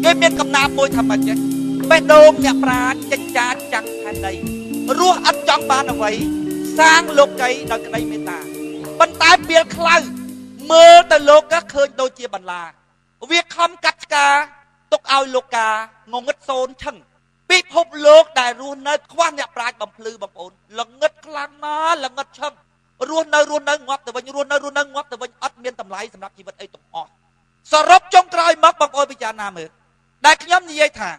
គេមានកំណាព្យមួយថាម៉េចចេះបេះដូងអ្នកប្រាជ្ញចិញ្ចាចាំងផែនដីរស់ឥតចង់បានអ្វីសាងលោកីដោយក្តីមេត្តាប៉ុន្តែពេលខ្លៅមើលទៅលោកក៏ឃើញដូចជាបន្លាវាខំកាត់ឆ្កាទុកឲ្យលោកកាងងឹតសូនឈឹងពិភពលោកដែលរស់នៅខ្វះអ្នកប្រាជ្ញបំភ្លឺបងប្អូនល្ងឹតខ្លាំងណាស់ល្ងឹតឈឹងរស់នៅងាប់ទៅវិញរស់នៅងាប់ទៅវិញអត់មានតម្លៃសម្រាប់ជីវិតអីទាំងអស់សរុបចុងក្រោយមកបងប្អូនពិចារណាមើលដែលខ្ញុំនិយាយថា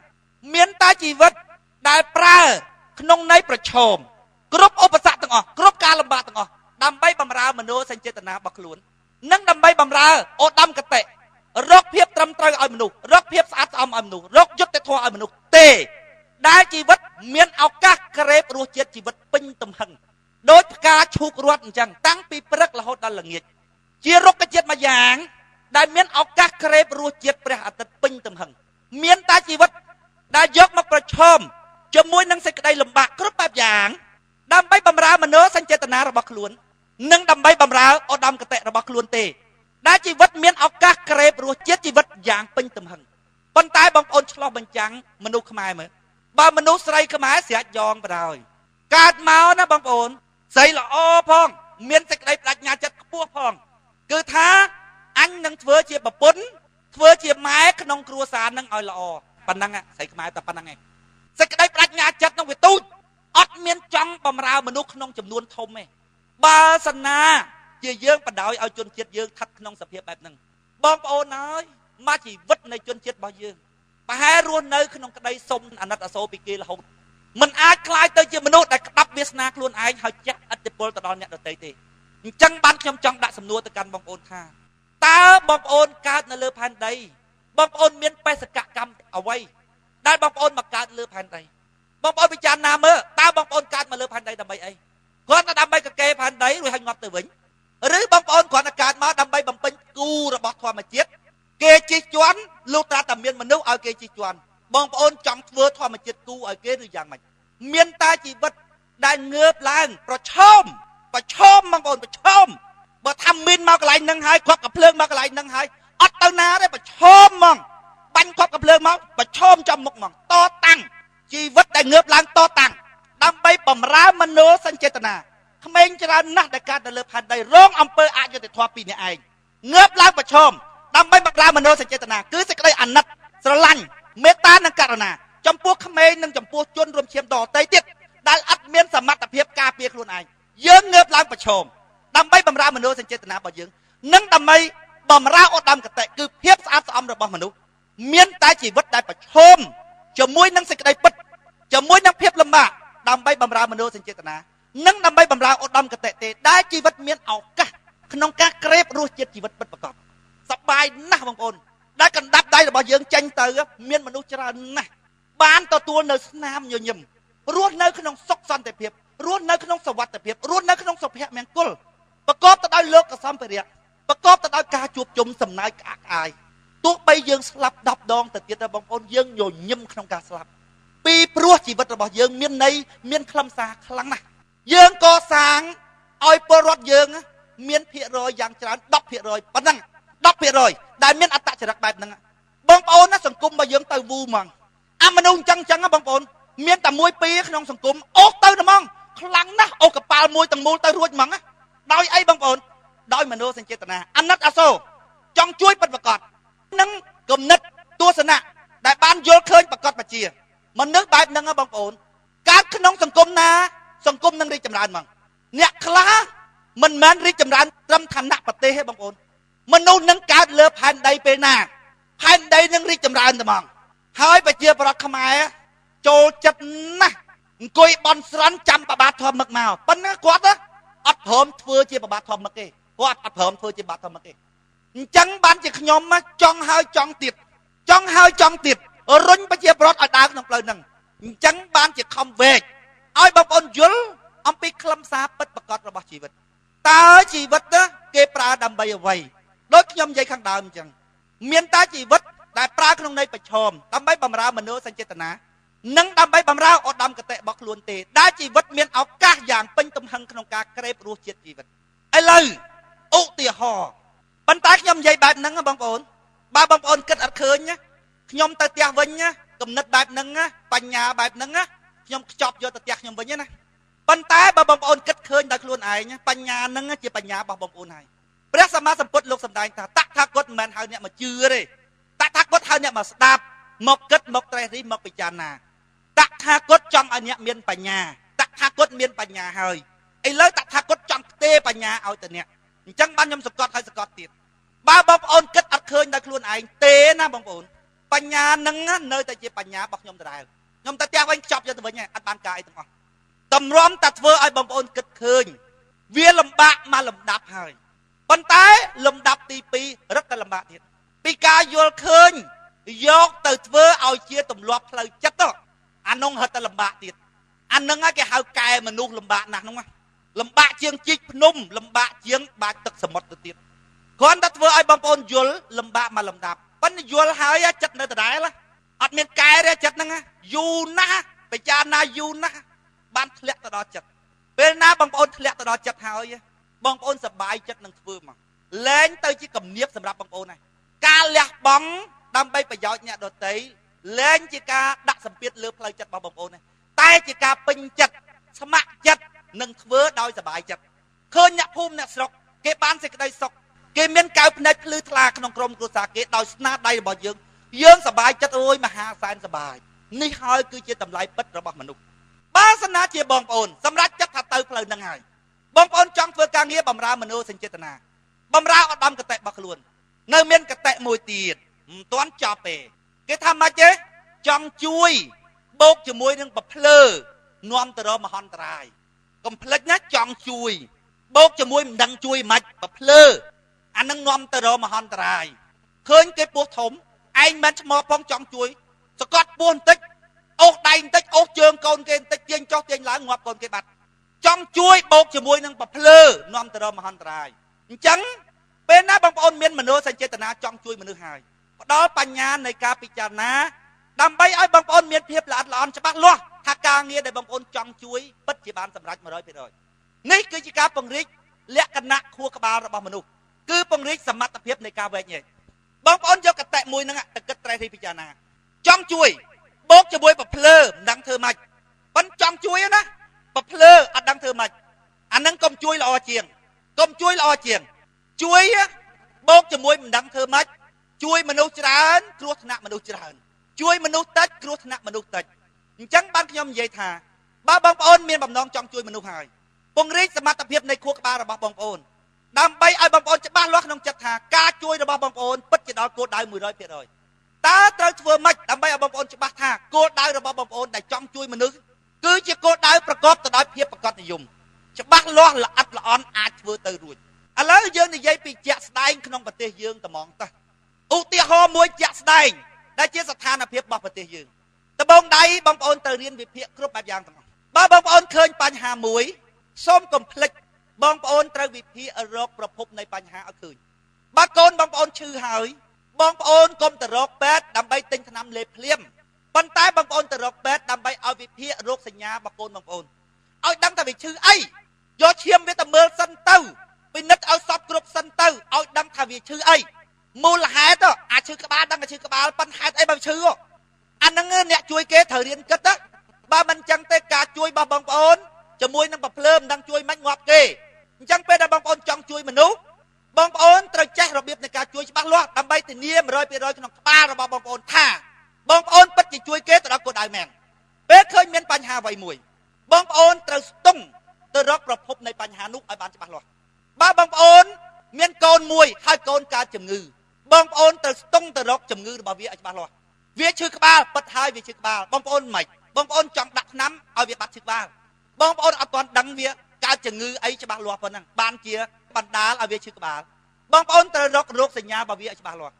មានតែជីវិតដែលប្រើក្នុងន័យប្រឈមគ្រប់ឧបសគ្គទាំងអស់គ្រប់ការលំបាកទាំងអស់ដើម្បីបំរើមនោសញ្ចេតនារបស់ខ្លួននិងដើម្បីបំរើឧត្តមគតិរកភាពត្រឹមត្រូវឲ្យមនុស្សរកភាពស្អាតស្អំឲ្យមនុស្សរកយុត្តិធម៌ឲ្យមនុស្សទេដែលជីវិតមានឱកាសក្រេបរសជាតិជីវិតពេញទំហឹងដោយផ្កាឈូករត់អញ្ចឹងតាំងពីព្រឹករហូតដល់ល្ងាចជារុក្ខជាតិមួយយ៉ាងដែលមានឱកាសក្រេបរសជាតិព្រះអាទិត្យពេញទំហឹងមានតែជីវិតដែលយកមកប្រឈមជាមួយនឹងសេចក្តីលំបាកគ្រប់បែបយ៉ាងដើម្បីបំរើមនោសញ្ចេតនារបស់ខ្លួននិងដើម្បីបំរើឧត្តមគតិរបស់ខ្លួនទេដែលជីវិតមានឱកាសក្រេបរសជាតិជីវិតយ៉ាងពេញទំហឹងប៉ុន្តែបងប្អូនឆ្លោះបញ្ចាំងមនុស្សខ្មែរមើលបើមនុស្សស្រីខ្មែរស្រេចយ៉ងបណ្ដោយកើតមកណាបងប្អូនស្រីល្អផងមានសេចក្តីប្រាជ្ញាចិត្តខ្ពស់ផងគឺថាអញនឹងធ្វើជាប្រពន្ធធ្វើជាម៉ែក្នុងគ្រួសារនឹងឲ្យល្អប៉ុណ្ណឹងស្រីខ្មែរតែប៉ុណ្ណឹងឯងសេចក្តីប្រាជ្ញាចិត្តនឹងវាទូចអត់មានចង់បំរើមនុស្សក្នុងចំនួនធំទេបើសិនណាជាយើងបដ ாய் ឲ្យជនជាតិយើងស្ថិតក្នុងសភាពបែបហ្នឹងបងប្អូនអើយមកជីវិតនៃជនជាតិរបស់យើងប្រហែលរស់នៅក្នុងក្តីសុំអាណិតអាសូរពីគេរហូតមិនអាចក្លាយទៅជាមនុស្សដែលក្តាប់វាសនាខ្លួនឯងហើយជះឥទ្ធិពលទៅដល់អ្នកដទៃទេអញ្ចឹងបានខ្ញុំចង់ដាក់សំណួរទៅកាន់បងប្អូនថាតើបងប្អូនកើតនៅលើផែនដីបងប្អូនមានបេសកកម្មអ្វីដែលបងប្អូនមកកើតលើផែនដីបងប្អូនពិចារណាមើលតើបងប្អូនកើតមកលើផែនដីដើម្បីអីគ្រាន់តែដើម្បីកកេផែនដីរួចហើយងាប់ទៅវិញឬបងប្អូនគ្រាន់តែកើតមកដើម្បីបំពេញគូរបស់ធម្មជាតិគេជិះជាន់លុះត្រាតែមានមនុស្សឲ្យគេជិះជាន់បងប្អូនចង់ធ្វើធម្មជាតិគូឲ្យគេឬយ៉ាងម៉េចមានតែជីវិតដែលងើបឡើងប្រឈមបងប្អូនប្រឈមបើថាមានមកកន្លែងហ្នឹងហើយគ្រាប់កាភ្លើងមកកន្លែងហ្នឹងហើយអត់ទៅណាទេប្រឈមហ្មងបាញ់គ្រាប់កាភ្លើងមកប្រឈមចំមុខហ្មងតតាំងជីវិតដែលងើបឡើងតតាំងដើម្បីបំរើមនោសញ្ចេតនាក្មេងច្រើនណាស់ដែលកើតនៅលើផែនដីរងអំពើអយុត្តិធម៌ពីអ្នកឯងងើបឡើងប្រឈមដើម្បីបំរើមនោសញ្ចេតនាគឺសេចក្តីអាណិតស្រឡាញ់មេត្តានិងករុណាចំពោះក្មេងនិងចំពោះជនរួមឈាមដទៃទៀតដែលអត់មានសមត្ថភាពការពារខ្លួនឯងយើងងើបឡើងប្រឈមដើម្បីបំរើមនោសញ្ចេតនារបស់យើងនិងដើម្បីបំរើឧត្តមគតិគឺភាពស្អាតស្អំរបស់មនុស្សមានតែជីវិតដែលប្រឈមជាមួយនឹងសេចក្តីពិតជាមួយនឹងភាពលំបាកដើម្បីបំរើមនោសញ្ចេតនានិងដើម្បីបំរើឧត្តមគតិទេដែលជីវិតមានឱកាសក្នុងការក្រេបរសជាតិជីវិតពិតប្រាកដសប្បាយណាស់បងប្អូនដែលកណ្ដាប់ដៃរបស់យើងចេញទៅមានមនុស្សច្រើនណាស់បានទទួលនៅស្នាមញញឹមរស់នៅក្នុងសុខសន្តិភាពរស់នៅក្នុងសុវត្ថិភាពរស់នៅក្នុងសុភមង្គលប្រកបទៅដោយលោកសម្ភារៈប្រកបទៅដោយការជួបជុំសំណើចក្អាកក្អាយទោះបីយើងស្លាប់10ដងទៅទៀតបងប្អូនយើងញញឹមក្នុងការស្លាប់ពីព្រោះជីវិតរបស់យើងមានន័យមានខ្លឹមសារខ្លាំងណាស់យើងកសាងឲ្យពលរដ្ឋយើងមានភាគរយយ៉ាងច្រើន10%ប៉ុណ្ណឹង10%ដែលមានអត្តចរិតបែបហ្នឹងបងប្អូនណាសង្គមរបស់យើងទៅវូហ្មងអាមនុស្សអញ្ចឹងបងប្អូនមានតែមួយពីរក្នុងសង្គមអូសទៅហ្មងខ្លាំងណាស់អូសកប៉ាល់មួយទាំងមូលទៅរួចហ្មងណាដោយអីបងប្អូនដោយមនោសញ្ចេតនាអាណិតអាសូរចង់ជួយពិតប្រាកដនិងគំនិតទស្សនៈដែលបានយល់ឃើញប្រកបជាមនុស្សបែបហ្នឹងបងប្អូនកើតក្នុងសង្គមណាសង្គមនឹងរីកចម្រើនហ្មងអ្នកខ្លះមិនមែនរីកចម្រើនត្រឹមឋានៈប្រទេសទេបងប្អូនមនុស្សនឹងកើតលើផែនដីពេលណាផែនដីនឹងរីកចម្រើនតែហ្មងហើយប្រជាប្រដ្ឋខ្មែរចូលចិត្តណាស់អង្គុយបន់ស្រន់ចាំប្របាទធម្មឹកមកប៉ុន្តែគាត់អត់ព្រមធ្វើជាប្របាទធម្មឹកទេគាត់អត់ព្រមធ្វើជាប្របាទធម្មឹកទេអញ្ចឹងបានជាខ្ញុំចង់ហើយចង់ទៀតចង់ហើយចង់ទៀតរុញប្រជាប្រដ្ឋឲ្យដើរក្នុងផ្លូវហ្នឹងអញ្ចឹងបានជាខំវែកឲ្យបងប្អូនយល់អំពីខ្លឹមសារពិតប្រាកដរបស់ជីវិតតើជីវិតគេប្រើដើម្បីអ្វីដូចខ្ញុំនិយាយខាងដើមអញ្ចឹងមានតែជីវិតដែលប្រើក្នុងន័យប្រឈមដើម្បីបំរើមនោសញ្ចេតនា និងដើម្បីបំរើឧត្តមគតិរបស់ខ្លួនទេដែលជីវិតមានឱកាសយ៉ាងពេញទំហឹងក្នុងការក្រេបរសជាតិជីវិតឥឡូវឧទាហរណ៍ប៉ុន្តែខ្ញុំនិយាយបែបហ្នឹងបងប្អូនបើបងប្អូនគិតអត់ឃើញណាខ្ញុំទៅផ្ទះវិញណាគំនិតបែបហ្នឹងណាបញ្ញាបែបហ្នឹងណាខ្ញុំខ្ចប់យកទៅផ្ទះខ្ញុំវិញណាប៉ុន្តែបើបងប្អូនគិតឃើញដោយខ្លួនឯងបញ្ញាហ្នឹងជាបញ្ញារបស់បងប្អូនហើយព្រះសម្មាសម្ពុទ្ធលោកសម្ដែងថាតថាគតមិនមែនហៅអ្នកមកជឿទេតថាគតហៅអ្នកមកស្ដាប់មកគិតមកត្រេះរិះមកពិចារណាតថាគតចង់ឲ្យអ្នកមានបញ្ញាតថាគតមានបញ្ញាហើយឥឡូវតថាគតចង់ផ្ទេរបញ្ញាឲ្យទៅអ្នកអញ្ចឹងបានខ្ញុំសង្កត់ហើយសង្កត់ទៀតបើបងប្អូនគិតអត់ឃើញដោយខ្លួនឯងទេណាបងប្អូនបញ្ញានឹងនៅតែជាបញ្ញារបស់ខ្ញុំដដែលខ្ញុំទៅផ្ទះវិញខ្ចប់យកទៅវិញអត់បានការអីទាំងអស់តម្រាំតែធ្វើឲ្យបងប្អូនគិតឃើញវាលំបាកមកលំដាប់ហើយប៉ុន្តែលំដាប់ទី2រឹតតែលំបាកទៀតពីការយល់ឃើញយកទៅធ្វើឲ្យជាទម្លាប់ផ្លូវចិត្តអានោះរឹតតែលំបាកទៀតអានឹងគេហៅកែមនុស្សលំបាកណាស់នោះលំបាកជាងជីកភ្នំលំបាកជាងបាចទឹកសមុទ្រទៅទៀតគ្រាន់តែធ្វើឲ្យបងប្អូនយល់លំបាកមកលំដាប់ប៉ុន្តែយល់ហើយចិត្តនៅដដែលអត់មានកែទេចិត្តហ្នឹងយូរណាស់ពិចារណាយូរណាស់បានធ្លាក់ទៅដល់ចិត្តពេលណាបងប្អូនធ្លាក់ទៅដល់ចិត្តហើយបងប្អូនសប្បាយចិត្តនឹងធ្វើមកលែងទៅជាគំនាបសម្រាប់បងប្អូនហើយការលះបង់ដើម្បីប្រយោជន៍អ្នកដទៃលែងជាការដាក់សម្ពាធលើផ្លូវចិត្តរបស់បងប្អូនតែជាការពេញចិត្តស្ម័គ្រចិត្តនឹងធ្វើដោយសប្បាយចិត្តឃើញអ្នកភូមិអ្នកស្រុកគេបានសេចក្តីសុខគេមានកៅភ្នែកភ្លឺថ្លាក្នុងក្រុមគ្រួសារគេដោយស្នាដៃរបស់យើងយើងសប្បាយចិត្តអូយមហាសែនសប្បាយនេះហើយគឺជាតម្លៃពិតរបស់មនុស្សបើសិនណាជាបងប្អូនសម្រាប់ចិត្តថាទៅផ្លូវហ្នឹងហើយបងប្អូនចង់ធ្វើការងារបម្រើមនោសញ្ចេតនាបម្រើឧត្តមគតិរបស់ខ្លួននៅមានកតិមួយទៀតមិនទាន់ចប់ទេគេថាម៉េចទេចង់ជួយបូកជាមួយនឹងប្រភ្លើនាំទៅរកមហន្តរាយកុំភ្លេចណាចង់ជួយបូកជាមួយមិនដឹងជួយម៉េចប្រភ្លើអានឹងនាំទៅរកមហន្តរាយឃើញគេពោះធំឯងមិនឈ្មោះផងចង់ជួយសកត់ពោះបន្តិចអូសដៃបន្តិចអូសជើងកូនគេបន្តិចទាញចុះទាញឡើងងាប់កូនគេបាត់ចង់ជួយបូកជាមួយនឹងប្រភ្លើនាំទៅរកមហន្តរាយអញ្ចឹងពេលណាបងប្អូនមានមនោសញ្ចេតនាចង់ជួយមនុស្សហើយផ្ដល់បញ្ញានៃការពិចារណាដើម្បីឲ្យបងប្អូនមានភាពល្អិតល្អន់ច្បាស់លាស់ថាការងារដែលបងប្អូនចង់ជួយពិតជាបានសម្រេច 100% នេះគឺជាការពង្រីកលក្ខណៈខួរក្បាលរបស់មនុស្សគឺពង្រីកសមត្ថភាពនៃការវែកញែកបងប្អូនយកកតិមួយហ្នឹងទៅគិតត្រេះរិះពិចារណាចង់ជួយបូកជាមួយប្រភ្លើមិនដឹងធ្វើម៉េចប៉ុន្តែចង់ជួយណាប្រភ្លើអត់ដឹងធ្វើម៉េចអាហ្នឹងកុំជួយល្អជាងកុំជួយល្អជាងជួយបូកជាមួយមិនដឹងធ្វើម៉េចជួយមនុស្សច្រើនគ្រោះថ្នាក់មនុស្សច្រើនជួយមនុស្សតិចគ្រោះថ្នាក់មនុស្សតិចអញ្ចឹងបានខ្ញុំនិយាយថាបើបងប្អូនមានបំណងចង់ជួយមនុស្សហើយពង្រីកសមត្ថភាពនៃខួរក្បាលរបស់បងប្អូនដើម្បីឲ្យបងប្អូនច្បាស់លាស់ក្នុងចិត្តថាការជួយរបស់បងប្អូនពិតជាដល់គោលដៅ 100% តើត្រូវធ្វើម៉េចដើម្បីឲ្យបងប្អូនច្បាស់ថាគោលដៅរបស់បងប្អូនដែលចង់ជួយមនុស្សគឺជាគោលដៅប្រកបទៅដោយភាពប្រកបនិយមច្បាស់លាស់ល្អិតល្អន់អាចធ្វើទៅរួចឥឡូវយើងនិយាយពីជាក់ស្ដែងក្នុងប្រទេសយើងត្មងតោះឧទាហរណ៍មួយជាក់ស្ដែងដែលជាស្ថានភាពរបស់ប្រទេសយើងដំបូងដៃបងប្អូនត្រូវរៀនវិភាគគ្រប់បែបយ៉ាងទាំងអស់បើបងប្អូនឃើញបញ្ហាមួយសូមកុំភ្លេចបងប្អូនត្រូវវិភាគរកប្រភពនៃបញ្ហាឲ្យឃើញបើកូនបងប្អូនឈឺហើយបងប្អូនកុំទៅរកពេទ្យដើម្បីទិញថ្នាំលេបភ្លាមប៉ុន្តែបងប្អូនទៅរកពេទ្យដើម្បីឲ្យវិភាគរោគសញ្ញារបស់កូនបងប្អូនឲ្យដឹងថាវាឈឺអីយកឈាមវាទៅមើលសិនទៅពិនិត្យឲ្យសពគ្រប់សិនទៅឲ្យដឹងថាវាឈឺអីមូលហេតុអាឈឺក្បាលដឹងថាឈឺក្បាលប៉ុន្តែហេតុអីបើឈឺអាហ្នឹងអ្នកជួយគេត្រូវរៀនគិតណាបើមិនចឹងទេការជួយរបស់បងប្អូនជាមួយនឹងប្រភ្លើមិនដឹងជួយមិនងាប់គេអញ្ចឹងពេលដែលបងប្អូនចង់ជួយមនុស្សបងប្អូនត្រូវចេះរបៀបនៃការជួយច្បាស់លាស់ដើម្បីធានា 100% ក្នុងក្បាលរបស់បងប្អូនថាបងប្អូនពិតជាជួយគេទៅដល់គោលដៅមែនពេលឃើញមានបញ្ហាអ្វីមួយបងប្អូនត្រូវស្ទង់ទៅរកប្រភពនៃបញ្ហានោះឲ្យបានច្បាស់លាស់បើបងប្អូនមានកូនមួយហើយកូនកើតជំងឺបងប្អូនត្រូវស្ទង់ទៅរកជំងឺរបស់វាឲ្យច្បាស់លាស់វាឈឺក្បាលពិតហើយវាឈឺក្បាលបងប្អូនមិនបងប្អូនចង់ដាក់ថ្នាំឲ្យវាបាត់ឈឺក្បាលបងប្អូនអត់ទាន់ដឹងវាកើតជំងឺអីច្បាស់លាស់ប៉ុណ្ណឹងបានជាបណ្ដាលឲ្យវាឈឺក្បាលបងប្អូនត្រូវរករោគសញ្ញារបស់វាឲ្យច្បាស់លាស់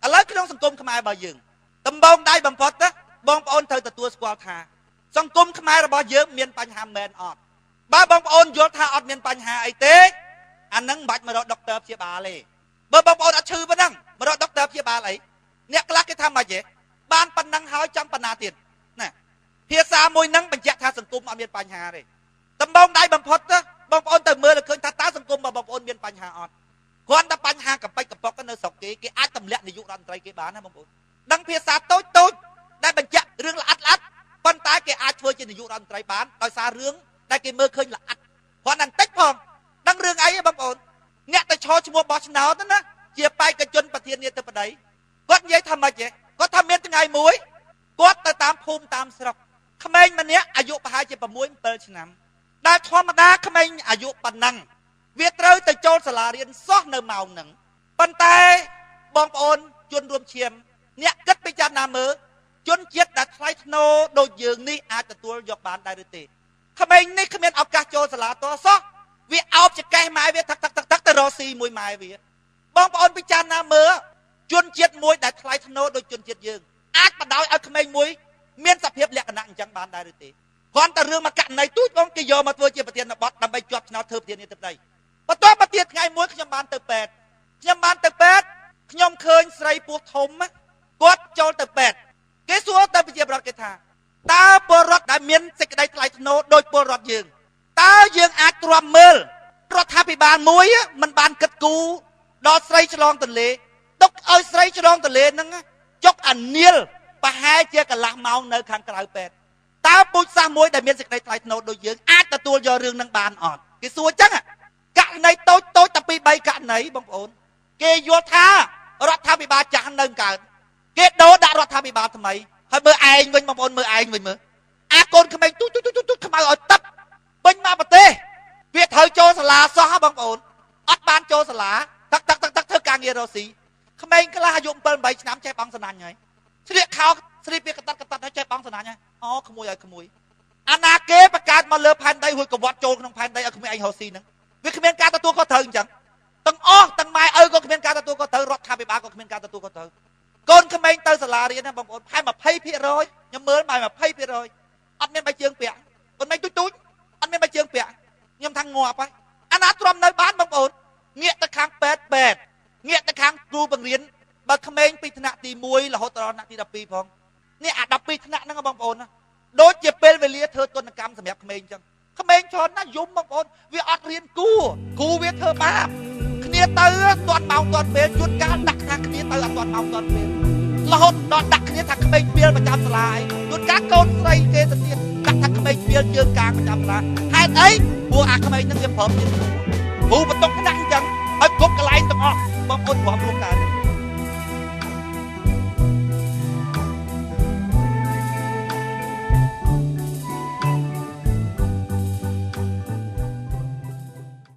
ឥឡូវក្នុងសង្គមខ្មែររបស់យើងដំបូងដៃបំផុតណាបងប្អូនត្រូវទទួលស្គាល់ថាសង្គមខ្មែររបស់យើងមានបញ្ហាមែនអត់បើបងប្អូនយល់ថាអត់មានបញ្ហាអីទេអាហ្នឹងមិនបាច់មករកដុកទ័រព្យាបាលទេបើបងប្អូនអត់ឈឺប៉ុណ្ណឹងមករកដុកទ័រព្យាបាលអីអ្នកខ្លះគេថាម៉េចទេបានប៉ុណ្ណឹងហើយចង់ប៉ុណ្ណាទៀតណា ភាសាមួយហ្នឹងបញ្ជាក់ថាសង្គមអត់មានបញ្ហាទេដំបងដៃបំផុតបងប្អូនទៅមើលឃើញថាតើសង្គមរបស់បងប្អូនមានបញ្ហាអត់គ្រាន់តែបញ្ហាកំប៉ិចកំប៉ុកនៅស្រុកគេគេអាចទម្លាក់នាយករដ្ឋមន្ត្រីគេបានណាបងប្អូនដឹងភាសាតូចតូចដែលបញ្ជាក់រឿងល្អិតល្អិតប៉ុន្តែគេអាចធ្វើជានាយករដ្ឋមន្ត្រីបានដោយសាររឿងដែលគេមើលឃើញល្អិតគ្រាន់តែបន្តិចផងដឹងរឿងអីបងប្អូនអ្នកទៅឈរឈ្មោះបោះឆ្នោតណាជាបេក្ខជនប្រធានាធិបតីគាត់និយាយថាម៉េចទេគាត់ថាមានថ្ងៃមួយគាត់ទៅតាមភូមិតាមស្រុកក្មេងម្នាក់អាយុប្រហែលជា6 7ឆ្នាំដែលធម្មតាក្មេងអាយុប៉ុណ្ណឹងវាត្រូវទៅចូលសាលារៀនសោះនៅម៉ោងហ្នឹងប៉ុន្តែបងប្អូនជនរួមឈាមអ្នកគិតពិចារណាមើលជនជាតិដែលថ្លៃថ្នូរដូចយើងនេះអាចទទួលយកបានដែរឬទេក្មេងនេះគ្មានឱកាសចូលសាលាតសោះវាអោបចកេះម៉ែវាថឹកថឹកថឹកថឹកទៅរកស៊ីមួយម៉ែវាបងប្អូនពិចារណាមើលជនជាតិមួយដែលថ្លៃថ្នូរដូចជនជាតិយើងអាចបដោយឲ្យក្មេងមួយមានសភាពលក្ខណៈអញ្ចឹងបានដែរឬទេគ្រាន់តែរឿងមួយករណីទូចបងគេយកមកធ្វើជាប្រធានបទដើម្បីជាប់ឆ្នោតធ្វើប្រធានាធិបតីបន្ទាប់មកទៀតថ្ងៃមួយខ្ញុំបានទៅពេទ្យខ្ញុំបានទៅពេទ្យខ្ញុំឃើញស្រីពោះធំគាត់ចូលទៅពេទ្យគេសួរទៅប្រជាពលរដ្ឋគេថាតើពលរដ្ឋដែលមានសេចក្តីថ្លៃថ្នូរដូចពលរដ្ឋយើងតើយើងអាចទ្រាំមើលរដ្ឋាភិបាលមួយមិនបានគិតគូរដល់ស្រីឆ្លងទន្លេទុកឲ្យស្រីឆ្លងទន្លេហ្នឹងចុកអានៀលប្រហែលជាកន្លះម៉ោងនៅខាងក្រៅពេទ្យតើពូជសាសន៍មួយដែលមានសេចក្តីថ្លៃថ្នូរដូចយើងអាចទទួលយករឿងហ្នឹងបានអត់គេសួរចឹងករណីតូចតូចតែ2 3ករណីបងប្អូនគេយល់ថារដ្ឋាភិបាលចាស់នៅកើតគេដូរដាក់រដ្ឋាភិបាលថ្មីហើយមើលឯងវិញបងប្អូនមើលឯងវិញមើលអាកូនក្មេងទូទូទូទូខ្មៅឲ្យទឹកពេញមកប្រទេសវាត្រូវចូលសាលាសោះបងប្អូនអត់បានចូលសាលាទឹកទឹកទឹកទឹកធ្វើការងាររកស៊ីក្មេងខ្លះអាយុ7 8ឆ្នាំចេះបងសណាញ់ហើយស្លៀកខោស្លៀកវាកតាត់កតាត់ហើយចេះបងសណាញ់ហើយអូក្មួយឲ្យក្មួយអាណាគេបង្កើតមកលើផែនដីរួចកវត្តចូលក្នុងផែនដីឲ្យក្មេងឯងរកស៊ីហ្នឹងវាគ្មានការទទួលខុសត្រូវអញ្ចឹងទាំងអស់ទាំងម៉ែឪក៏គ្មានការទទួលខុសត្រូវរដ្ឋាភិបាលក៏គ្មានការទទួលខុសត្រូវកូនក្មេងទៅសាលារៀនណាបងប្អូនផែ20%ខ្ញុំមើលម៉ែ20%អត់មានបាយជើងពាក់កូនក្មេងទូចទូចអត់មានបាយជើងពាក់ខ្ញុំថាងាប់ហើយអាណាទ្រាំនៅបានបងប្អូនងាកទៅខាងពេទ្យពេទ្យងាកទៅខាងគ្រូបង្រៀនបើក្មេងពីថ្នាក់ទី1រហូតដល់ថ្នាក់ទី12ផងនេះអា12ថ្នាក់ហ្នឹងបងប្អូនណាដូចជាពេលវេលាធ្វើទនកម្មសម្រាប់ក្មេងអញ្ចឹងក្មេងច្រើនណាស់យំបងប្អូនវាអត់រៀនគួរគ្រូវាធ្វើបាបគ្នាទៅទាន់ម៉ោងទាន់ពេលជួនកាលដាក់ថាគ្នាទៅអត់ទាន់ម៉ោងទាន់ពេលរហូតដល់ដាក់គ្នាថាក្មេងពីលប្រចាំសាលាអីជួនកាលកូនស្រីគេទៅទៀតដាក់ថាក្មេងពីលជើងកាងប្រចាំសាលាហេតុអីព្រោះអាក្មេងហ្នឹងវាព្រមទៀតគ្រូបន្ទុកថ្នាក់អញ្ចឹងឲ្យគ្រប់កន្លែងទាំងអស់បងប្អូនព្រមរួមកើត